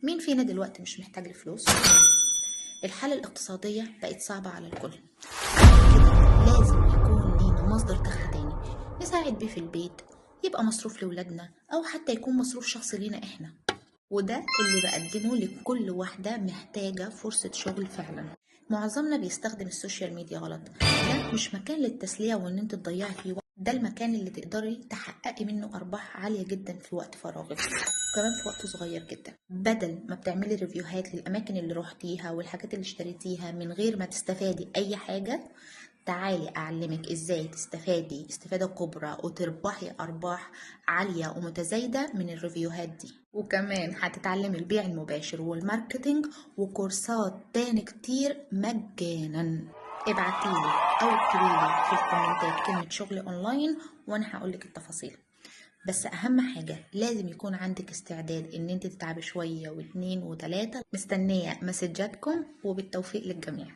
مين فينا دلوقتي مش محتاج لفلوس؟ الحالة الاقتصادية بقت صعبة على الكل، عشان كده لازم يكون لينا مصدر دخل تاني نساعد بيه في البيت، يبقى مصروف لولادنا أو حتى يكون مصروف شخصي لينا إحنا. وده اللي بقدمه لكل واحدة محتاجة فرصة شغل فعلا. معظمنا بيستخدم ال social media غلط. ده مش مكان للتسلية وإن انت تضيعي فيه وقت، ده المكان اللي تقدري تحققي منه أرباح عالية جدا في وقت فراغك، وكمان في وقت صغير جدا. بدل ما بتعملي review هات للأماكن اللي روحتيها والحاجات اللي اشتريتيها من غير ما تستفادي أي حاجة، تعالي أعلمك إزاي تستفادي استفادة كبرى وتربحي أرباح عالية ومتزايدة من ال review هات دي. وكمان هتتعلمي البيع المباشر وال marketing وكورسات تاني كتير مجانا. ابعتيلي أو اكتبيلي في الكومنتات كلمة شغل أونلاين وأنا هقولك التفاصيل. بس أهم حاجة لازم يكون عندك استعداد إن انت تتعبي شوية واتنين وتلاتة. مستنية مسجاتكم وبالتوفيق للجميع.